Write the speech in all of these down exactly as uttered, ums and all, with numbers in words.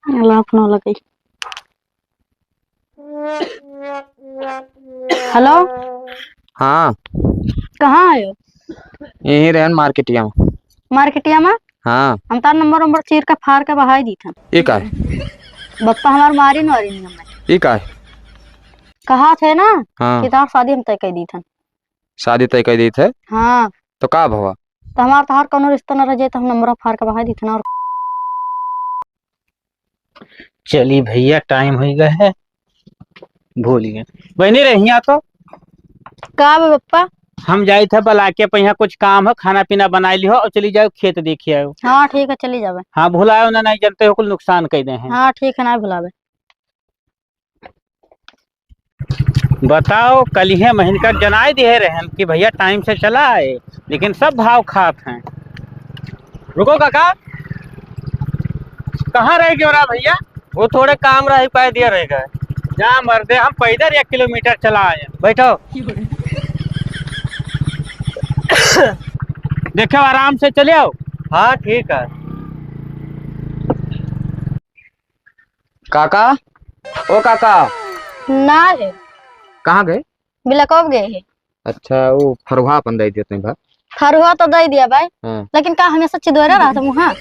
अल्लाह अपना लगे। हेलो। हाँ। कहाँ आयो? यहीं रहन मार्केटिया में। मार्केटिया में? हाँ। हम तार नंबर नंबर चीर के फाड़ के बहाई दीथन। ई का है? बप्पा हमार मारी नवारी नहीं हमें। ई का है? कहा थे ना हाँ। कि तार शादी हम तय कर दीथन। शादी तय कर दीथे? हाँ। तो का भवा? तो हमार तहार कौनो रिश्ता न रह जाए तो हम नंबर फाड़ के बहाई दीथन और चली भैया, टाइम होइ गए है, भूल गए। बहनी रे, हियाँ तो। का बे पप्पा? हम जाइत है बलाके पे, यहाँ कुछ काम है, खाना पीना बनाई लिहो और चली जाओ खेत देखी आओ। हाँ ठीक है, चली जाबे। हाँ, भुलाओ ना, नहीं जानते हो कुल नुकसान कर दे हैं। हाँ ठीक है, ना भुलाबे। बताओ, कलिहे महीन का जनाए दिए रहन कि भैया टाइम से चला आए, लेकिन सब भाव खात हैं। रुको काका, कहाँ रह गयो रहा भैया? वो थोड़े काम रही पाए दिए रह गए। जा मर्दे, हम पैदल एक किलोमीटर चला आए। बैठो। देखो, आराम से चले आओ। हाँ, ठीक है। काका, ओ काका। ना है। कहाँ गए? बिलकौब गए है। अच्छा, वो फरुहा अपन दे देते हैं भाई। फरुहा तो दे दिया भाई। हाँ। लेकिन का हमेशा चिदोरा रहा था मुहा?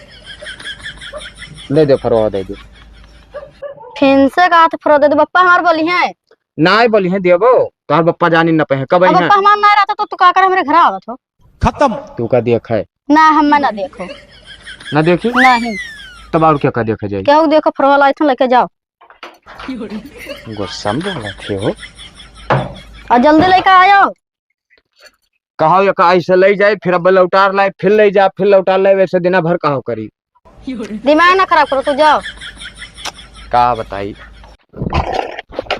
दे दे, फरुहा दे दे। फिन से कहा था फरुहा दे दे, बप्पा हमार बोली है। ना बोली है देबो, तोहर बप्पा जानी न पे कब अब है। बप्पा हमार ना रहता तो तू का कर हमरे घर आवत हो? खत्म। तू का देख है? ना, हम ना देखो। ना देखी? नहीं। तब और क्या का देखा जाए? केहू देखो, फरवा लाइथन लेके जाओ। गुस्सा में बोलत है हो। और जल्दी लेके आयो। कहो या का ऐसे ले जाए, फिर अब लौटार लाए, फिर ले जा, फिर लौटार लाए, वैसे दिना भर कहो करी। दिमाग ना खराब करो, तू जाओ। का बताई,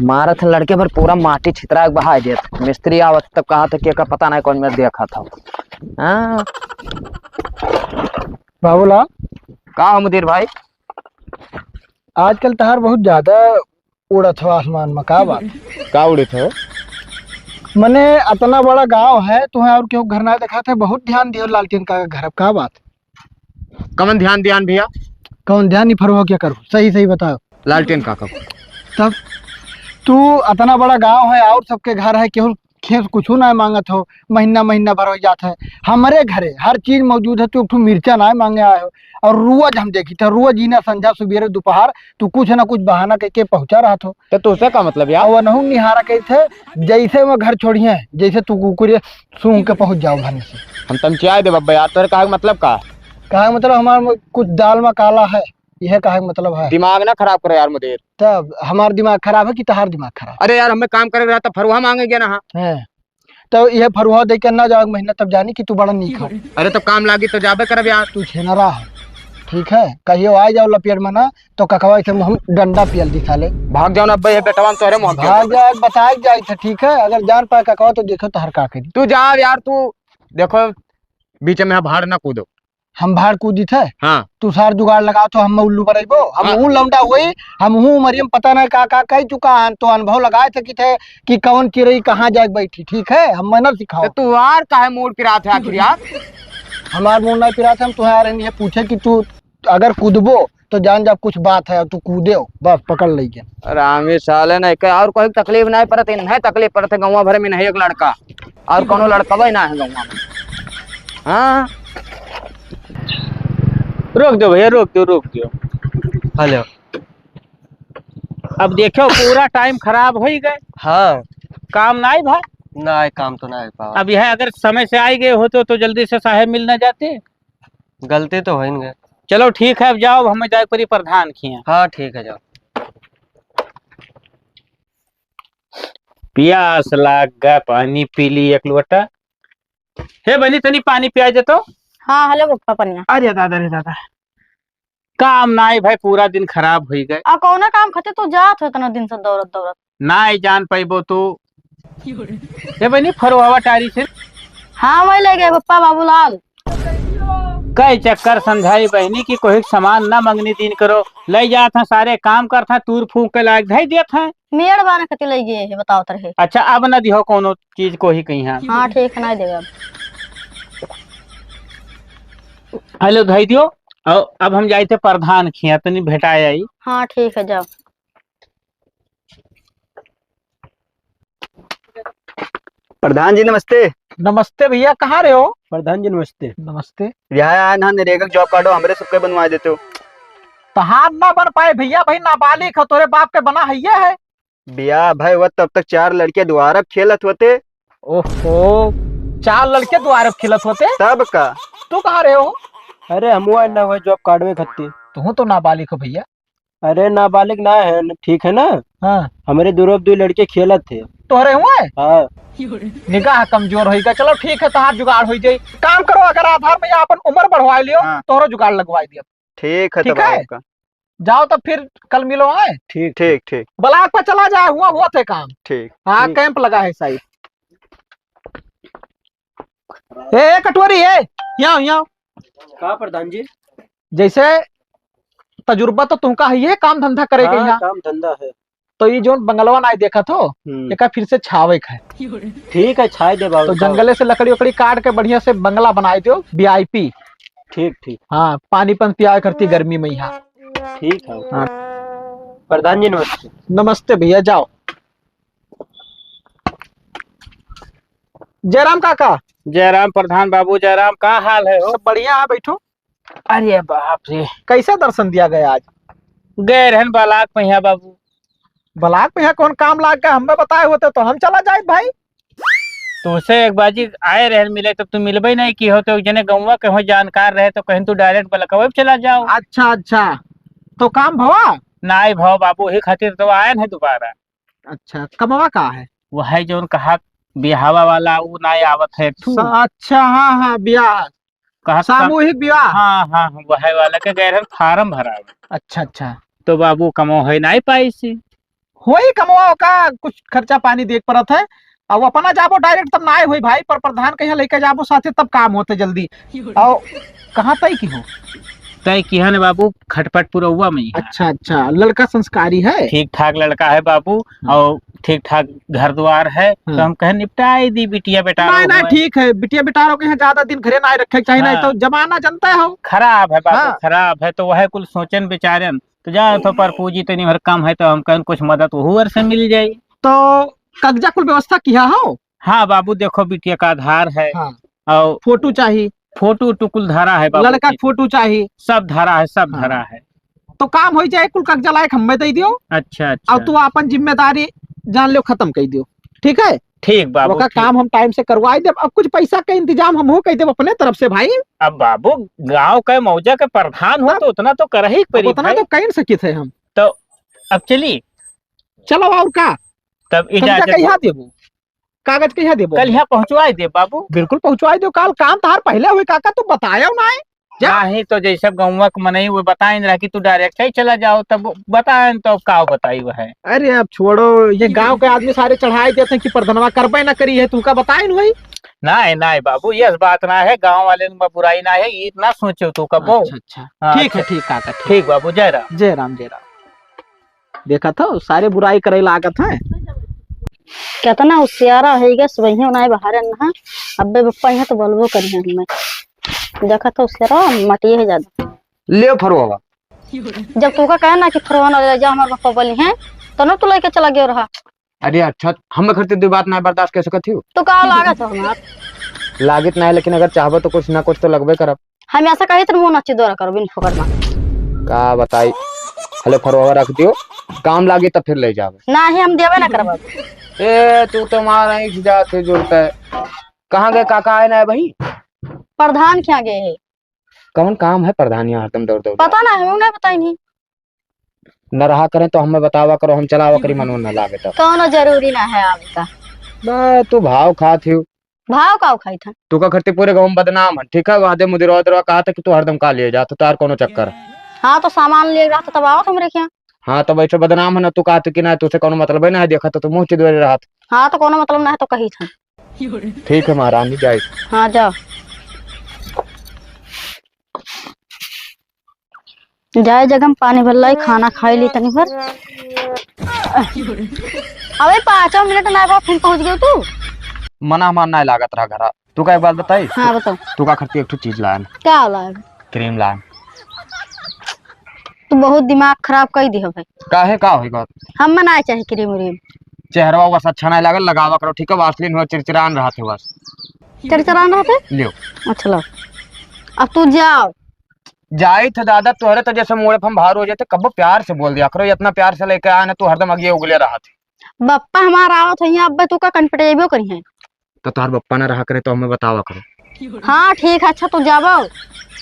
मारत है लड़के भर पूरा माटी छितरा के बहाय देत। मिस्त्री आवत तब कहा था कि एका पता नहीं कौन में देखा था। हाँ। बाबूलाल। का हो मुदीर भाई? आजकल तहार बहुत ज्यादा उड़त हो आसमान में, का बात? का उड़त हो? मने अतना बड़ा गांव है, तुहें और केहू घर ना देखात है, बहुत ध्यान दियो लालटेन का घर, का बात? कवन ध्यान ध्यान भैया? कौन ध्यान ही फरवा क्या करो, सही सही बताओ। लालटेन का कब? तब तू अतना बड़ा गांव है और सबके घर है, केहू खेत कुछू ना मांगत हो, महीना महीना भर हो जात है। हमरे घरे हर चीज मौजूद है, तू एक ठो मिर्चा ना मांगे आए हो। और रोज हम देखी थे, रोज इना संझा सुबेरे दोपहर तू कुछ ना कुछ बहाना करके पहुंचा रहा थो। तो तुझसे का मतलब यार? और वनहु निहारा कही थे, जैसे वो घर छोड़िए, जैसे तू कुकुरे सूंघ के पहुंच जाओ घर में से। हम तमचिया दे बब्बा यार, तोरे कहे के मतलब का? कहे के मतलब हमारे में कुछ दाल में काला है, यह कहे के मतलब है। दिमाग ना खराब करो यार मुदीर। तब हमार दिमाग खराब है कि तहार दिमाग खराब? अरे यार, हमें काम करे रहा तो फरुहा मांगे गया ना। हाँ। हैं। तो यह फरुहा दे के ना जाओ महीना, तब जानी कि तू बड़ा नीक हो। अरे तो काम लागी तो जाबे करब यार। तू छेनरा हो, ठीक है? कहियो आ जाओ लपेट में ना, तो ककवा से हम डंडा पियल दिखा ले। भाग जाओ ना अब्बे, ये बेटवा हम तोहरे मुंह पे भाग जाओ, बताए जाए थे, ठीक है? अगर जान पाए ककवा तो देखो तहर का करी। तू जाओ यार, तू देखो बीच में भाड़ ना कूदो। हम भाड़ कूदी थे? हाँ। तू सार जुगाड़ लगाओ तो हम उल्लू बनेबो? हम हाँ। हूँ लौंडा हुई, हम हूँ उमरिया में पता नहीं का का कह चुका है, तो अनुभव लगाए थे कि थे कि कौन चिरई कहाँ जाके बैठी, ठीक है? हम मनर सिखाओ। तो तू यार काहे मूड पिरात है आखिर यार? हमार मूड नहीं पिरात है, हम तुहे आ रहे हैं पूछे कि तू अगर कूदबो तो जान जा कुछ बात है, तू कूदे हो, बस पकड़ ले गया। रामी साले नहीं कहे और कोई तकलीफ नहीं पड़त, इन्हें तकलीफ पड़त है, गौवा भर में नहीं एक लड़का। और कौनो लड़कवा ही ना है गौवा में। हाँ। रोक दो भैया, रोक दो, रोक दो। हेलो। अब देखो, पूरा टाइम खराब हो ही गए। हाँ। काम ना आई भा? ना आए, काम तो ना आए पावा। अब यह अगर समय से आई गए होते तो जल्दी से साहेब मिल ना जाते। गलती तो होइन गए। चलो ठीक है, अब जाओ, अब हमें जाए परी प्रधान खिया। हाँ, ठीक है, जाओ। पियास लाग गा, पानी पी ली एक लोटा। हे बनी, तनी पानी पिया दे तो। हाँ, हेलो बप्पा पनिया। अरे दादा, अरे दादा, काम नाई भाई, पूरा दिन खराब होई गए। आ कौना काम खातिर तू जात हो इतना दिन से दौड़त दौड़त? नाई जान पाइबो तू। हे बनी, फरुहवा टारी से। हाँ, वही ले गए बप्पा बाबूलाल। कई चक्कर समझाई बहनी कि कोई सामान ना मंगनी दिन करो, ले जात हैं सारे काम करत हैं, तूर फूंक के लायक धई देत हैं। मेड़ बाने कति लई गए है, बताओ तरहे। अच्छा, अब न दिहो कोनो चीज को ही कहीं है। हाँ, ठीक है, ना देवे अब। हेलो, धई दियो। और अब हम जाइत है प्रधान खिया, तनी भेटाए आई। हाँ, ठीक है, जाओ। प्रधान जी, नमस्ते। नमस्ते भैया, कहाँ रहे हो? प्रधान जी, नमस्ते। नमस्ते। यहाँ आए ना, नरेगा के job card हो, हमरे सबके बनवा देते हो। तहार ना बन पाए भैया, भाई नाबालिग हो, तोरे बाप के बना है ये है। बियाह भय हुआ तब तक चार लड़के दुआरब खेलत होते। ओहो, चार लड़के दुआरब खेलत होते? तब का? तू कहाँ रहे हो? अरे, हमहू आए ना हुआ job card में खत्ती। तू तो नाबालिग हो भैया। अरे, नाबालिग ना है, ठीक है ना? हाँ। हमरे दूर दुइ लड़के खेलत थे। तोहरे हुए? हाँ। निगाह कमजोर होइगा। चलो ठीक है, तहार जुगाड़ होइ जाई। काम करो, अगर आधार में आपन उम्र बढ़वाए लियो, हाँ। तोहरो जुगाड़ लगवाए दियो। ठीक है, ठीक तब है? आओ का। जाओ तब फिर कल मिलो, आए? ठीक, ठीक, ठीक। Block पर चला जाए, हुआ, हुआ थे काम। ठीक। हाँ, ठीक। Camp लगा है शायद। ए, ए, कटोरी, ए, यहाँ, यहाँ। का प्रधान जी? जैसे तजुर्बा तो तुमका है, ये काम धंधा करे के हाँ, यहाँ। काम धंधा है। तो ये जोन बंगलवा नाई देखत हो, हम्म। एका फिर से छावे के है। ठीक है, छाए दे बाबू, तो का जंगले से लकड़ी उकड़ी काट के बढ़िया से बंगला बनाए दो, V I P। ठीक, ठीक। हाँ, पानी पन पिया करती गर्मी में यहाँ। ठीक है। हाँ। प्रधान जी, नमस्ते। नमस्ते भैया, जाओ। जयराम काका। जयराम प्रधान बाबू, जयराम, का हाल है हो? सब बढ़िया है, बैठो। अरे बाप रे। कैसे दर्शन दिया गया आज? गए रहन block पे यहाँ बाबू। Block पे यहाँ कौन काम लाग गया, हमें बताए होते तो हम चला जाइत भाई। तुमसे एक बाजी आए रहन मिले, तब तू मिलबे नहीं की हो, तो एक जने गौवा के हो जानकार रहे, तो कहीं तू direct block पे चला जाओ। अच्छा, अच्छा, तो काम भवा? नाई भवा बाबू, ही खातिर तो आयन है दोबारा। अच्छा, कमवा का है? वह है जौन कहा बिहावा वाला, वो नाई आवत है एक ठू। स-, अच्छा, हाँ, हाँ, ब्याह। कहा सामूहिक विवाह? हाँ, हाँ, हाँ, वह वाला के गए रहन form भरावे। अच्छा, अच्छा। तो बाबू कमो है नाई पाई सी। होई कमवा का कुछ खर्चा पानी देख परत है। अब अपना जाबो direct तब नाई होई भाई, पर प्रधान के यहाँ लेके जाबो साथे तब काम होते जल्दी। और कहाँ तय की हो? तय की है ना बाबू, खटपट पुरौवा में ही है। अच्छा, अच्छा, लड़का संस्कारी है? ठीक ठाक लड़का है बाबू, हाँ। और ठीक ठाक घर द्वार है, तो हाँ। हम कहे निपटाई दी बिटिया बेटा नहीं, नहीं, ठीक है, बिटिया बेटारों के यहाँ ज्यादा दिन घरे ना रखे के चाहिए, नहीं हाँ। तो जमाना जानता हो। खराब है बाबू, हाँ। खराब है, तो वह कुल सोचन विचारन, तो जा तो पर पूजी तनी भर कम है, तो हम कहन कुछ मदद ओहू ओर से मिल जाई। तो कागजा कुल व्यवस्था किया हो? हाँ बाबू, देखो बिटिया का आधार है, हाँ। और फोटो चाही। फोटो तो कुल धरा है बाबू, लड़का के फोटो चाही। सब धरा है, सब हाँ। धरा है। तो काम होइ जाए, कुल कागजा लायक हमें दे दियो। अच्छा, अच्छा। और तू आपन जिम्मेदारी जान लो, खत्म कर दियो, ठीक है? ठीक बाबू, ओका ठीक। काम हम time से करवाई देब। अब कुछ पैसा के इंतजाम हमहू कर देब अपने तरफ से भाई। अब बाबू, गांव के मौजा के प्रधान हो तब तो उतना तो कर ही अब पड़ी उतना भाई। तो कर सकित है हम। तो अब चली। चलो और का? तब कागजा इजाजत कहिया हो। देबो? कागज कहिया देबो? कल यहाँ पहुँचवाई दे बाबू। बिल्कुल पहुँचवाई दो। काल काम तहार पहले हुई काका, तू बतायो ना है। जा। नहीं तो जैसे गौवा के मनई वो बताइन रहा कि तू direct ही चला जाओ, तब बताइन तो का बताई वह है। अरे अब छोड़ो, ये गांव के आदमी सारे चढ़ाई देते हैं कि प्रधनवा करबे ना करी है, तू का बताइन वही? नहीं, नहीं बाबू, ये बात ना है, गांव वाले में बुराई ना है, ये ना सोचो तू कबो। अच्छा, अच्छा। हाँ, ठीक है, अच्छा। ठीक काका, ठीक। ठीक बाबू, जय राम। जय राम, जय राम। देखा था, सारे बुराई करे लागत है। केतना होशियारा है, गैस वही नाई बाहर ना। अब्बे बप्पा यहाँ तो बोलबो करी है हमें। देखा था होशियारा, मटिए है ज्यादा। ले फरवा। जब तोका कहे ना कि फरवा ना ले जा, हमार बप्पा बोली हैं, तो ना तू लेके चला गयो रहा। अरे अच्छा, हम खरते दो बात ना बर्दाश्त कर सकत हो? तो का लागत हो हमार? लागत ना है, लेकिन अगर चाहबो तो कुछ ना कुछ तो लगबे करब। हम ऐसा कही तो मुंह नच्ची दौरा करो बिन फुकट में। का बताई? हले फरवा रख दियो, काम लागे तब फिर ले जावे। ना ही हम देवे ना करब। ए, तू तो मार ही जाते जुड़ता है। कहाँ गए काका, आए ना है भाई? प्रधान क्या गए है? कौन काम है प्रधान यहाँ हरदम दौड़ दौड़? पता ना, हम ना बताई नहीं। न रहा करें तो हमें बतावा करो, हम चलावा करी, मनो न लागे तो। कौनो जरूरी ना है आवे का। बा, तू भाव खात हो। भाव का खाई था? तू का करती पूरे गाँव में बदनाम है, ठीक है? वादे मुदिरवा उदिरवा कहा था कि तू हरदम का लिए जात, तार कोनो चक्कर। हाँ, तो सामान लिए रहा था तब आवत हमरे क्या? हाँ, तो बैठो बदनाम है ना, तू कहा था कि ना, तुझसे कोनो मतलब है ना, देखा तो तू मुँह चिदवरे रहा था। हाँ, तो कोनो मतलब ना है तो कही था। ठीक है महारानी, जाए। हाँ, जाओ। जाए जगह में पानी भर लाई, खाना खाई ली तनी भर। अबे पाँचों मिनट ना भा, फिर पहुँच गयो तू। मना हमार ना लागत रहा घरा। तू का एक बात बताई? हाँ, बताओ। तू का खरती एक ठो चीज लायन। का लायन? क्रीम लायन। बहुत दिमाग खराब कइ दिहो भाई। काहे, का होइ गवा? हम ना चाहे क्रीम व्रीम। चेहरवा बस अच्छा नाहीं लागल, लगावा करो, ठीक है? वासलीन हो, चिरचिरान रहत है बस। चिरचिरान रहत है? लियो। अच्छा लो। अब तू जाओ। जाइत है दादा, तोहरे तो जैसे मूड़े पे हम भार होइ जाते, कब्बो प्यार से बोल दिया करो, इतना प्यार से लेके आए ना, तू हरदम अगिए उगले रहत है। बप्पा हमार आवत है यहाँ, अब्बे तू का कनपटेबो करी है। तो तोहार बप्पा ना रहा करे तो हमें बतावा करो। हाँ ठीक है, अच्छा तू जाबो।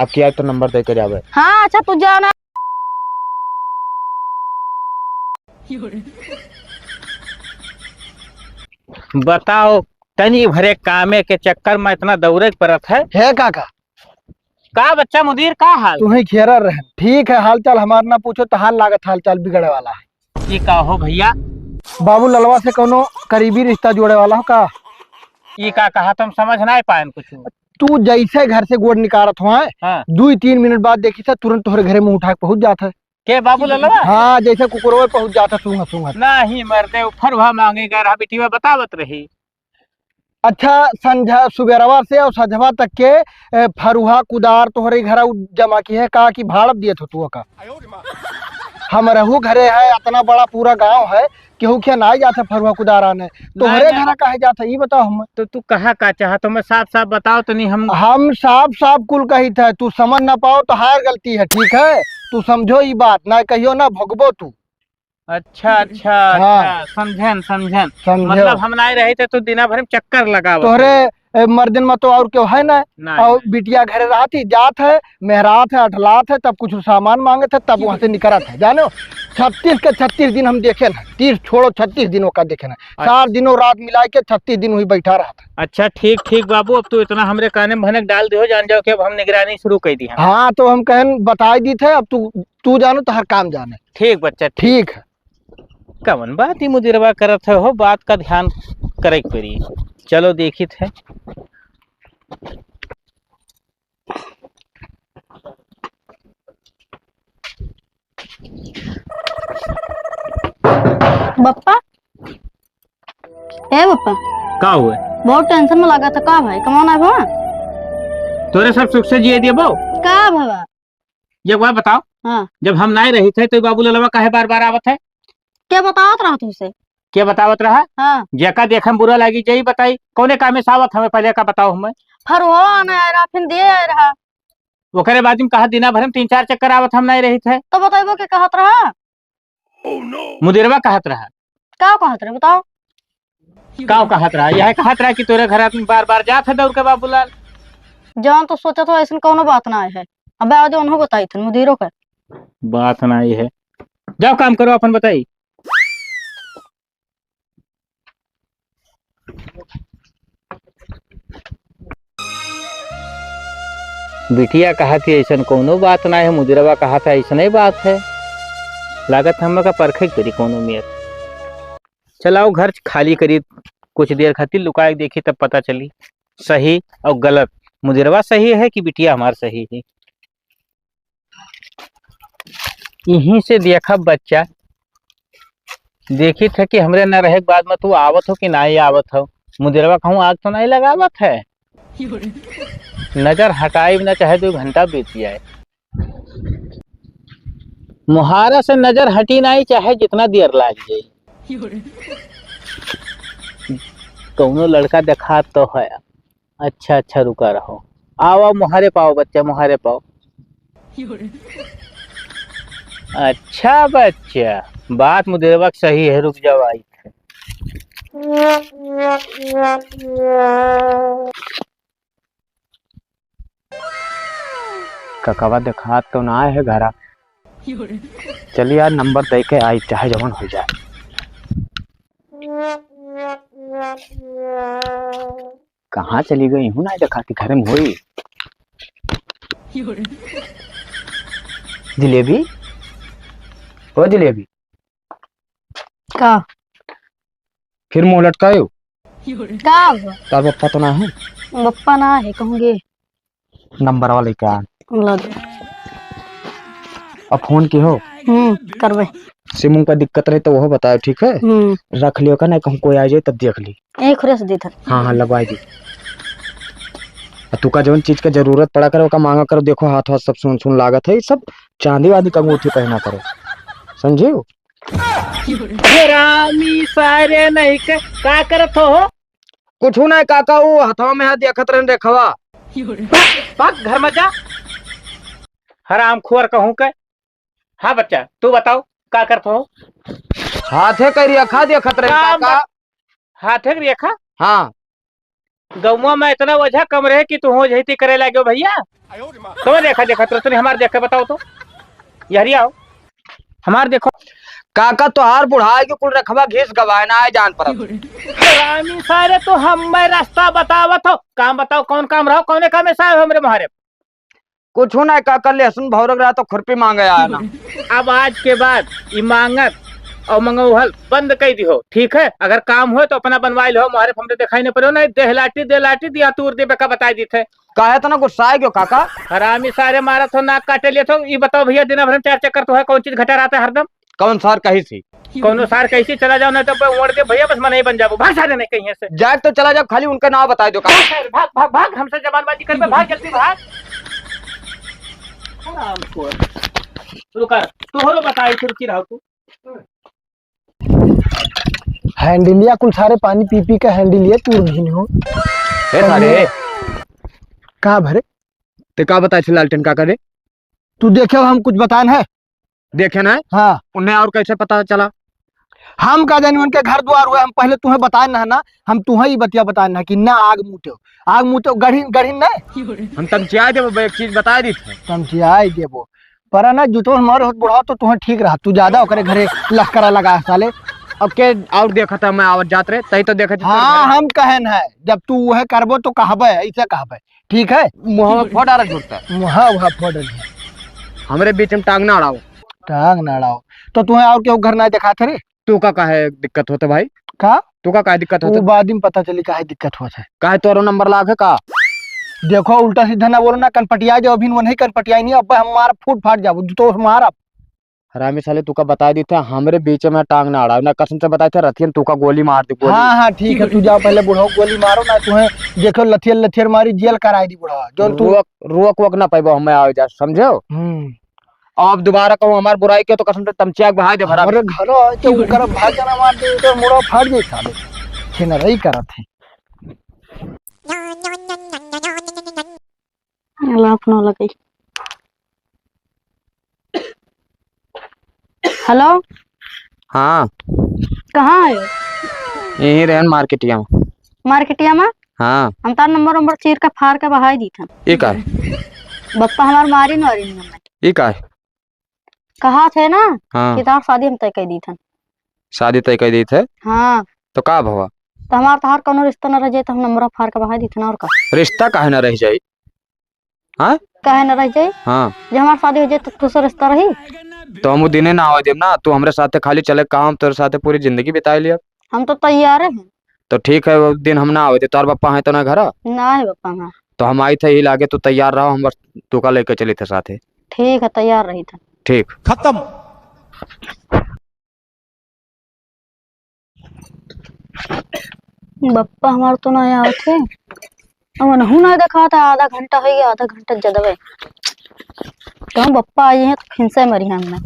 अब क्या है तो नंबर दे के जाबे। हाँ अच्छा तू जा ना। बताओ, तनी भरे कामे के चक्कर में इतना दौड़े के पड़त है। हे काका, का बच्चा मुदीर, का हाल? तू ही घेरा रहे। ठीक है, हाल चाल हमार ना पूछो, तो हाल लागत हाल चाल बिगड़े वाला है। ये का हो भैया? बाबू ललवा से कौनो करीबी रिश्ता जोड़े वाला हो का? ये का कहा, तुम समझ ना पाएन कुछ। तू जैसे घर से गोड़ निकारत हो, हैं? हाँ। दू तीन मिनट बाद देखी से तुरंत तोहरे घरे मुंह उठा के पहुंच जात है। के बाबू ललवा? हाँ, जैसे कुकुरवे पहुंच जात है सूंघत सूंघत। नहीं मर्दे, उ फरुहा मांगे गए रहा, बिटिया बतावत रही। अच्छा, संझा सुबेरवा से और सझवा तक के, ए, फरुहा कुदार तोहरे घर उ जमा की है का कि भाड़प दिए थो तू का? हमरहू घरे है, इतना बड़ा पूरा गांव है, केहू के ना जात है फरुहा कुदार आने, तोहरे नहीं, घर काहे जात है, ई बताओ हम। तो तू कहा का चाहत हो, मैं साफ साफ बताओ तो नहीं हम। हम साफ साफ कुल कहित है, तू समझ ना पाओ तो हार गलती है, ठीक है? तू समझो ई बात, ना कहियो ना भोगबो तू। अच्छा, अच्छा, हाँ। अच्छा, समझेन, समझेन। समझो। मतलब हम नाहीं रही थे तो दिना भर में चक्कर लगावत तोहरे, रहे। ए, मर्दन में तो और क्यों है ना? नहीं, और नहीं। बिटिया घरे रहती, जात है, मेहरात है, अठलात है, तब कुछ सामान मांगत है, तब वहाँ से निकलत है, जानो? छत्तीस के छत्तीस दिन हम देखे ना, तीस छोड़ो, छत्तीस दिन ओका देखे ना। अच्छा। सात दिनों रात मिला के छत्तीस दिन वही बैठा रहता है। अच्छा, ठीक, ठीक बाबू, अब तू इतना हमरे काने में भनक डाल दियो, जान जाओ कि अब हम निगरानी शुरू कर दी है। हाँ, तो हम कहन बताई दी थे, अब तू, तू जानो तो हर काम जाने। ठीक बच्चा, ठीक। ठीक है। कवन बात ई मुदिरवा करत है हो, बात का ध्यान करे के पड़ी। चलो देखित है। बप्पा, ए बप्पा। का हुए? बहुत tension में लागत है, का भाई, कमाना है भवा? तोरे सब सुख से जिए दिए बो। का भवा? ये बात बताओ, हाँ। जब हम नाहीं रही थे, तो बाबू ललवा काहे बार बार आवत है? के बतावत रहा तुमसे? के बतावत रहा? हाँ। जेका देखे में बुरा लागी, जेई बताई, कौने कामे से आवत हमें, पहले का बताओ हमें। फरुहा आने आए रहा, फिर दे आए रहा। ओकरे बाद में कहा, दिना भर में तीन चार चक्कर आवत हम नाहीं रही थे। तो बतैबो के कहत रहा? मुदिरवा कहत रहा। का कहत रहे, बताओ। का कहत रहा? यह कहत रहा कि तोरे घर आदमी बार बार जात है दौड़ के बाबूलाल। जौन तो सोचत हो, ऐसन कौनो बात ना है। अब आज उन्हों बताई थन मुदीरो के। बात ना ये है, जाओ काम करो, अपन बताई। बिटिया कहत ही, "ऐसन कौनो बात ना है।" मुदिरवा कहत है, "ऐसने बात है।" लागत हम का परखे के पड़ी कौनो मियत। चलाओ, घर खाली करी, कुछ देर खातिर लुकाए के देखी, तब पता चली सही और गलत। मुदिरवा सही है कि बिटिया हमार सही है? यहीं से देखा बच्चा, देखी थे कि हमरे न रहे के बाद में तू आवत हो कि नाहीं आवत हो। मुदिरवा कहूँ आग तो नाहीं लगावत है? नजर हटाई ना, चाहे दो घंटा बीत जाए, मुहारा से नजर हटी नाहीं, चाहे जितना देर लाग जाए। कौनो लड़का देखा तो है। अच्छा, अच्छा, रुका रहो। आओ, आओ, मुहारे पाओ बच्चा, मुहारे पाओ। अच्छा बच्चा, बात मुदेरवा के सही है, रुक जाओ, आई थे। ककवा देखात तो ना है घरा। चलिए यार, नंबर दे के आई, चाहे जवन हो जाए। कहाँ चली गई हूँ ना, देखा कि घर में होई। जिलेबी, ओ जिलेबी। का? फिर मुंह लटकायो? का हुआ? तार बप्पा तो ना है? बप्पा ना है, कहूँगे। नंबर वाले का? ला दे। अब फोन की हो? हम्म, करबे। सिम उम का दिक्कत रहे तो वो बताओ, ठीक है? हम्म। रख लियो का, नहीं कहूँ कोई आ जाए तब देख ली। एक खुरे से दे धर। हाँ, हाँ, लगवाई दी। आ तू का जौन चीज का जरूरत पड़ा करे, ओका मांगा करो। देखो, हाथ वाथ सब सुन सुन लागत है, ये सब चांदी वांदी क अंगूठी पहना करे, समझियो? हरामी सारे नहीं के, का करत हो? कुछ नहीं काका, वो हथवा में है, देखत रहन रेखवा। भाग, घर में जा। हरामखोर कहूँ के। हाँ बच्चा, तू बताओ, का करत हो? हाथे क रेखा देखत रहे काम काका। बत-, हाथे क रेखा? हाँ। गौवा में इतना ओझा कम रहे कि तू हो जैती करे लाग्यो भैया। कौन रेखा देखत रहे तूने? हमार देख के बताओ तो। यहरी आओ, हमार देखो। काका तोहार बुढ़ाई के कुल रेखवा घिस गवाए ना आए जान पर। रामी सारे, तो हम मैं रास्ता बतावत हो, काम बताओ, कौन काम रहो, कौने काम में साहब हमरे मारे। कुछ ना काका, लहसुन भौरक रहा तो खुरपी मांगे आया ना। अब आज के बाद ई मांगत और मंगौहल बंद कर दिहो, ठीक है? अगर काम हो तो अपना बनवाई लो, मारे हमरे दिखाई नहीं पड़ो ना, देहलाटी देहलाटी दिया तूर दे बेका बताई दी थे। काहे इतना गुस्सा है क्यों काका? हरामी सारे मारत हो, नाक काटे लिए थो। ई बताओ भैया, दिन भर में चार चक्कर तो है, कौन चीज घटा रहता है हरदम? कौन सार कही सी? कौनो सार कही सी चला जाओ, नहीं तो मैं उड़ दे भैया, बस मनई बन जाबो। भाग सारे नहीं कहीं से। जाए तो चला जाओ, खाली उनका नाम बताई दो काका। भाग सारे, भाग, भाग, भाग, हमसे जबानबाजी कर, भाग जल्दी भाग। हरामखोर। रुका, तोहरो बताई, फिर की रहो तू। हैंडिलिया कुल सारे पानी पी पी के हैंडिलिया तूर दिन हो। ए सारे। का भरे? ते का बताए थे लालटेन काका रे? तू देखे हो हम कुछ बताएन है? देखे ना? हाँ। उन्हें और कैसे पता चला? हम का जानी उनके घर द्वार हुए, हम पहले तुम्हें बताएन ना, ना, हम तुम्हें ही बतिया बताएन ना कि ना आग मूटे हो, आग मूटे हो, गढ़ी, गढ़ी ना। हम तमचिया देबो, एक चीज बता दी थे। तमचिया देबो। पर ना जुटो हमारे होत बुढ़ाओ तो तुम्हें ठीक रहा, तू ज्यादा ओकरे घरे लश्करा लगा है साले। अब के और देखा था मैं आवत जात रे, तई तो देखे थे हाँ, तोरे घरे। हम कहेन है, जब तू वह करबो तो कहबे, ऐसे कहबे, ठीक है? मुँह में फोड़ डाला झूठता। मुँह वह फोड़ डाला। हमरे बीच में टांग ना अड़ाओ। टांग ना अड़ाओ। तो तुम्हें और केहू घर ना देखा थे रे? तू का काहे दिक्कत होत है भाई? का? तू का काहे दिक्कत होत वो है? बाद में पता चली काहे दिक्कत होत है। काहे तोरो नंबर लाग है का? देखो उल्टा सीधा ना बोलो ना, कनपटिया जाओ, अभी वही कनपटिया नहीं, अब हम मार फूट फाट जाबो, तो मार अब। हरामी साले, तू का बताई दी थे, हमरे बीच में टांग ना अड़ाओ ना, कसम से बताई थे, रथियन तू का गोली मार दी, गोली। हाँ, हाँ, ठीक है, तू जाओ पहले बुढ़ऊ गोली मारो ना, तुम्हें देखो लथियर लथियर मारी जेल कराई दी बुढ़वा, जौन तू रोक, रोक, वोक ना पाइबो, हमें आवे जा, समझो? हम्म। अब दोबारा कहूँ हमार बुराई किया तो कसम से तमचिया के बहाई दे भरा। हमरे घर आए तो ओकर भाग जाना मार दे, तो मुड़ा फाट जाई साले। छेनरई करत है। अल्लाह अपना लगे। हेलो। हाँ। कहाँ है? यहीं रहन मार्केटिया में। मार्केटिया में? हाँ। हम तार नंबर नंबर चीर के फाड़ के बहाई दी था। ये का है? बप्पा हमार मारी न रही हमें। ये का है? कहा थे ना हाँ। कि तार शादी हम तय कर दी था। शादी तय कर दी थे? हाँ। तो का भवा? तो हमार तहार कोनो रिश्ता न रह जाए तो हम नंबर फाड़ के बहाई दी था ना और का? रिश्ता काहे ना रह जाई? हाँ? काहे न रह जाई? हाँ। जब हमार शादी हो जाए तो दूसरा रिश्ता रही? तो हम वो दिने ना आवे देब ना, तू हमरे साथे खाली चले, काम तोरे साथे पूरी जिंदगी बिताए लिया। हम तो तैयार हैं। तो ठीक है, वो दिन हम ना आवे देब, तोर पापा हैं तो ना घरा? ना है पापा हमार। तो हम आई थे ही लागे, तू तैयार रहो, हम बस तू का लेके चली थे साथे। ठीक है, तैयार रही थे। ठीक। खत्म। बप्पा हमार तो ना आवत है। अब उनहू ना देखा था, आधा घंटा हो गया, आधा घंटा ज्यादा है। तो बप्पा आई हैं तो फिर से मरी हमने।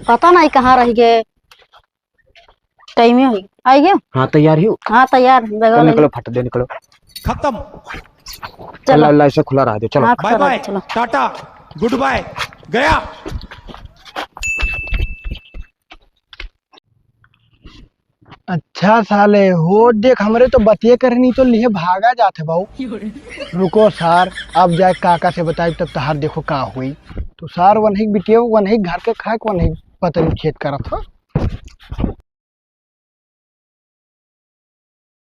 पता नहीं कहाँ रह गए। टाइम ही हो गया। आई गया? हाँ, तैयार ही हो। हाँ, तैयार है, बैग चल, ले। निकलो, फट दे, निकलो। खत्म। चलो। अल्लाह, अल्लाह, इसे खुला रहा दे, चलो। हाँ, बाय खुला रहा बाय, दे, चलो। टाटा, गुड बाय, गया। अच्छा साले, हो देख, हमरे तो बतिये करनी तो लिहे भागा जात है बाऊ। रुको सार, अब जाए काका से बताई, तब तहार देखो का हुई। तो सार वनही बिटियो, वनही घर के खाए, वनही पतरी खेत करत हो।